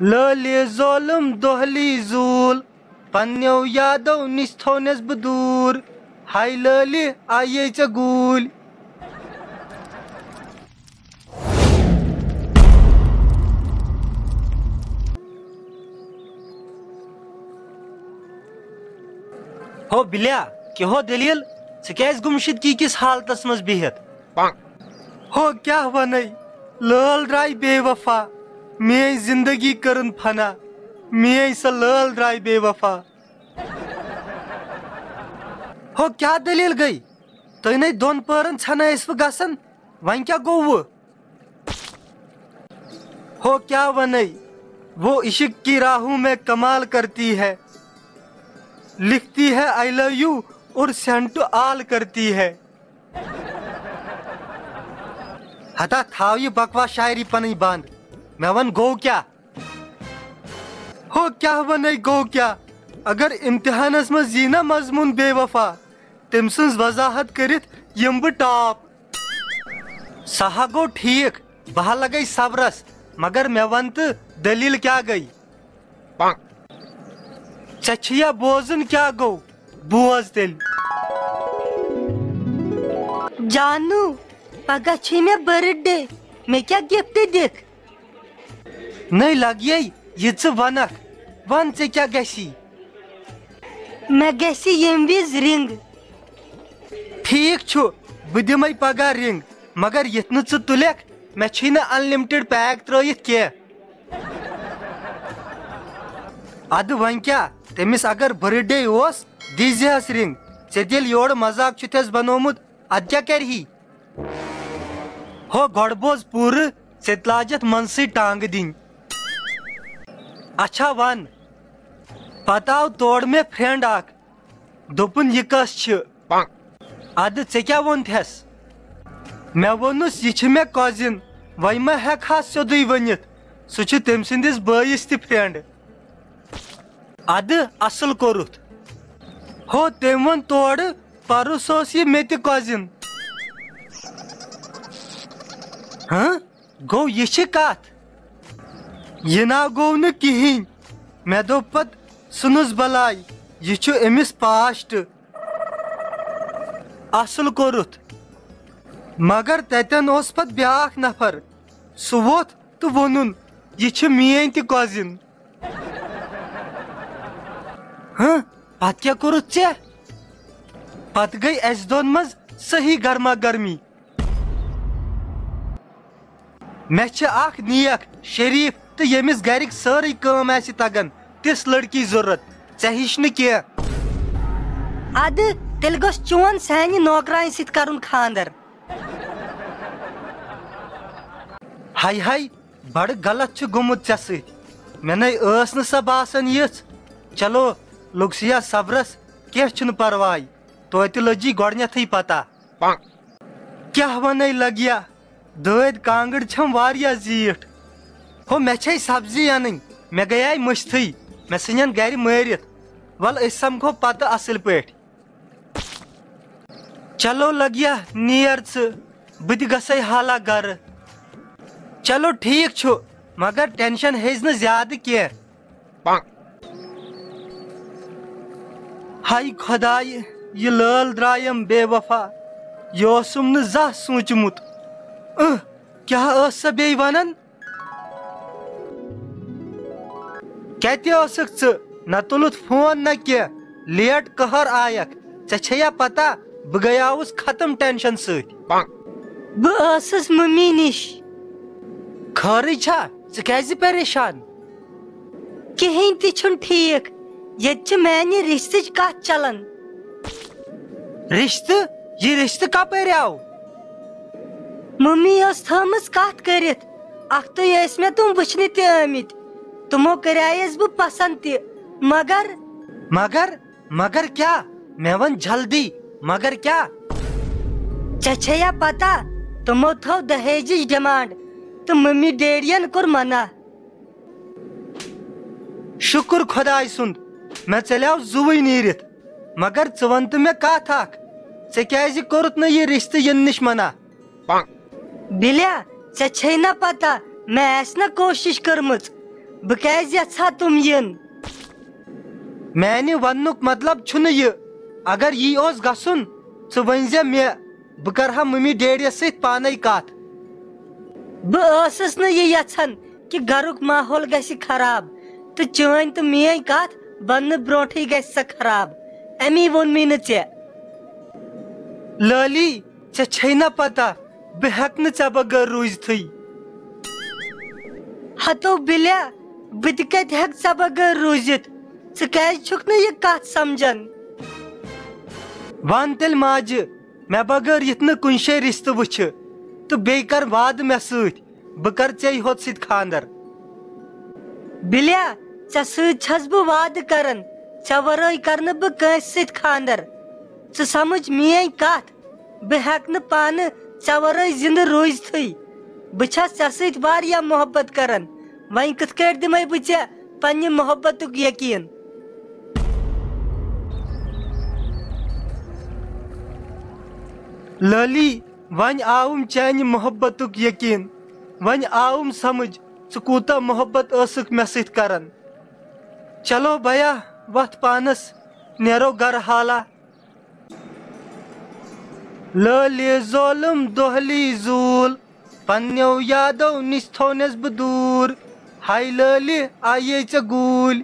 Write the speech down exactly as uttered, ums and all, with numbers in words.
لٲلہِ ظٲلم دۄہلی زوٗل، پننیو یادو نِش تھوونس بہٕ دوٗر۔ ہاے لٲلہِ، آیے ژےٚ گوٗلۍ۔ ہو بِلیا، کیٛاہ ہو دٔلیٖل؟ ژٕ کیٛازِ گُمشدگی کِس حالتس منٛز بِہِتھ؟ ہو کیٛاہ وَنے، لٲل درٛاے بے وفا، میٛٲنۍ زِندگی کٔرٕن فنا، میٛٲنۍ سۄ لٲل درٛاے بے وفا۔ ہو کیٛاہ دٔلیٖل گٔے؟ تُہۍ نے دۄن پٔہرن ژھٮ۪نہٕ ٲسوٕ گژھان، وۄنۍ کیٛاہ گوٚوٕ؟ ہو کیا ونے، وہ عشق کی راہوں میں کمال کرتی ہے، لکھتی ہے آئی لو یو اور سینڈ ٹو آل کرتی ہے۔ ہتا تھاو یہ بکواس شاعری پنٕنۍ بند۔ مےٚ وَن گوٚو کیٛاہ؟ ہو کیا ونے گوٚو کیٛاہ؟ اگر امتحانس منٛز یی نا مضمون بے وفا، تٔمۍ سٕنٛز وضاحت کٔرِتھ یِم بہٕ ٹاپ۔ سُہ ہا گوٚو ٹھیٖک، بہٕ ہا لگے صبرس، مگر مےٚ وَن تہٕ دٔلیٖل کیٛاہ گٔے؟ ژےٚ چھُیا بوزُن کیٛاہ گوٚو؟ بوز تیٚلہِ۔ جانو، پگاہ چھُے مےٚ برتھ ڈے، مےٚ کیٛاہ گفٹ دِکھ؟ نٔے لگیے یہِ ژٕ ونکھ، ون ژےٚ کیٛاہ گژھی؟ مےٚ گژھِ ییٚمہِ وِزِ رنگ۔ ٹھیک چھُ، بہٕ دِمے پگاہ رنگ، مگر یِتھ نہٕ ژٕ تُلکھ، مےٚ چھُے نہٕ unlimited pack ترٲیِتھ کینٛہہ۔ ادٕ وۄنۍ کیٛاہ، تٔمِس اگر برتھ ڈے اوس، دیٖزِہس رنگ۔ ژےٚ تہِ ییٚلہِ یورٕ مذاق چھُتھس بنومُت، ادٕ کیٛاہ کرِ ہی؟ ہو گۄڈٕ بوز پوٗرٕ، ژےٚ تہِ لاجتھ منٛزسٕے ٹانٛگہٕ دِنۍ۔ اچھا وَن، پتہٕ آو تورٕ مےٚ friend اکھ، دوٚپُن، "یہِ کۄس چھِ؟" ادٕ ژےٚ کیٛاہ ووٚنتھس؟ مےٚ ووٚنُس، "یہِ چھِ مےٚ cousin، وۄنۍ ما ہٮ۪کہٕ ہا سیوٚدُے ؤنِتھ؟ سُہ چھُ تٔمۍ سٕنٛدِس بٲیِس تہِ friend۔" ادٕ اصل کوٚرُتھ۔ ہو، تٔمۍ ووٚن تورٕ، پرُس اوس یہِ مےٚ تہِ cousin۔ ہاں؟ گوٚو یہِ چھِ کتھ؟ یہِ نا گوٚو نہٕ کِہیٖنۍ۔ مےٚ دوٚپ پتہٕ، ژھٕنُس بلاے، یہِ چھُ أمِس past۔ اصل کوٚرُتھ۔ مگر تتٮ۪ن اوس پتہٕ بیٛاکھ نفر۔ سُہ ووٚتھ تہٕ ووٚنُن، "یہِ چھِ میٛٲنۍ تہِ cousin۔" ہہ؟ پتہٕ کیٛاہ کوٚرُتھ ژےٚ؟ پتہٕ گٔے اسہِ دۄن منٛز صحیح گرما گرمی۔ مےٚ چھِ اکھ نیک، شریف تہٕ ییٚمِس گرِکۍ سٲرٕے کٲم آسہِ تگان، تِژھ لڑکی ضروٗرت۔ ژےٚ ہِش نہٕ کینٛہہ۔ ادٕ تیٚلہِ گوٚژھ چون سانہِ نوکرانہِ سۭتۍ کرُن خانٛدر۔ ہاے ہاے، بڑٕ غلط چھُ گوٚمُت ژےٚ سۭتۍ۔ مےٚ نے ٲس نہٕ سۄ باسان یِژھ۔ چلو، لوٚگ سیا صبرس، کینٛہہ چھُنہٕ پرواے۔ توتہِ لٔجی گۄڈٕنیتھٕے پتہ۔ کیٛاہ ونے لگیا؟ دٲدۍ کانٛگٕر چھم واریاہ زیٖٹھ۔ ہو، مےٚ چھے سبزی انٕنۍ، مےٚ گٔیے مٔشتھٕے، مےٚ ژھٕنن گرِ مٲرِتھ۔ ول، أسۍ سمکھو پتہٕ اصل پٲٹھۍ۔ چلو لگیا، نیر ژٕ، بہٕ تہِ گژھے حالا گرٕ۔ چلو ٹھیک چھُ، مگر tension ہیٚزِ نہٕ زیادٕ کینٛہہ۔ ہاے خۄدایہِ، یہِ لٲل درٛایم بے وفا، یہِ اوسُم نہٕ زانٛہہ سوٗنٛچمُت۔ اہ، کیٛاہ ٲس سۄ بیٚیہِ ونان؟ کتہِ ٲسٕکھ ژٕ؟ نہ تُلُتھ فون نہ کینٛہہ، لیٹ قہر آیکھ۔ ژےٚ چھےٚ یا پتہ، بہٕ گٔیاوُس ختم tension سۭتۍ۔ بہٕ ٲسٕس ممی نِش۔ خٲرٕے چھا؟ ژٕ کیٛازِ پریشان؟ کِہیٖنۍ تہِ چھُنہٕ ٹھیٖک۔ ییٚتہِ چھِ میٛانہِ رِشتٕچ کَتھ چَلان۔ رِشتہٕ؟ یہِ رِشتہٕ کَپٲرۍ آو؟ مٔمی ٲس تھٲومٕژ کَتھ کٔرِتھ۔ اَکھتُے ٲسۍ مےٚ تِم وٕچھنہِ تہِ آمٕتۍ۔ تِمو کَرییَس بہٕ پَسنٛد تہِ، مگر مگر؟ مگر کیٛاہ؟ مےٚ وَن جلدی، مگر کیٛاہ؟ ژےٚ چھےٚ یا پَتہ، تِمو تھٲو دہیجِچ demand تہٕ مٔمی ڈیڈیَن کوٚر منع۔ شُکُر خۄداے سُنٛد، مےٚ ژَلیو زُوٕے نیٖرِتھ۔ مگر ژٕ وَن تہٕ مےٚ کَتھ اَکھ، ژےٚ کیٛازِ کوٚرُتھ نہٕ یہِ رِشتہٕ یِنہٕ نِش منع؟ بِلیا، ژےٚ چھے نہ پتہ مےٚ آسہِ نہ کوٗشِش کٔرمٕژ۔ بہٕ کیازِ یژھٕ ہا تِم یِن؟ میانہِ وننُک مطلب چھُنہٕ یہِ۔ اگر یی اوس گژھُن، ژٕ ؤنۍ زِ مےٚ، بہٕ کرٕ ہا مٔمی ڈیڈیَس سۭتۍ پانے کتھ۔ بہٕ ٲسٕس نہٕ یہِ یژھان کہِ گرُک ماحول گژھِ خراب، تہٕ چٲنۍ تہٕ میٲنۍ کتھ وننہٕ برونٹھٕے گژھِ سۄ خراب۔ امی ووٚن مےٚ نہٕ ژےٚ۔ لٲلی، ژےٚ چھے نہ پتہ، بہٕ ہٮ۪کہٕ نہٕ ژےٚ بغٲر روٗزتھٕے۔ ہتو بِلیا، بہٕ تہِ کتہِ ہٮ۪کہٕ ژےٚ بغٲر روٗزِتھ؟ ژٕ کیازِ چھُکھ نہٕ یہِ کتھ سمجھان؟ ون تیٚلہِ ماجہِ، مےٚ بغٲر یِتھ نہٕ کُنہِ شے رِشتہٕ وٕچھِ، تہٕ بیٚیہِ کر وعدٕ مےٚ سۭتۍ، بہٕ کرٕ ژےٚ ہوت سۭتۍ خاندر۔ بِلیا، ژےٚ سۭتۍ چھَس بہٕ وعدٕ کران، ژےٚ ورٲے کرٕ نہٕ بہٕ کٲنٛسہِ سۭتۍ خاندر۔ ژٕ سمجھ میٲنۍ کتھ، بہٕ ہٮ۪کہٕ نہٕ پانہٕ ژےٚ ورٲے زِندٕ روٗزتھٕے۔ بہٕ چھَس ژےٚ سۭتۍ واریاہ محبت کران، وۄنۍ کِتھ کٲٹھۍ دِمے بہٕ ژےٚ پننہِ محبتُک یقین؟ لٲلی، وۄنۍ آوُم چانہِ محبتُک یقین، وۄنۍ آوُم سمجھ ژٕ کوٗتاہ محبت ٲسٕکھ مےٚ سۭتۍ کران۔ چلو بیا، وتھ پانس، نیرو گرٕ حالہ۔ لٲلہِ ظٲلم دۄہلی زوٗل، پننیو یادو نِش تھونس بہٕ دوٗر۔ ہاے لٲلہِ، آیے ژےٚ گوٗلۍ۔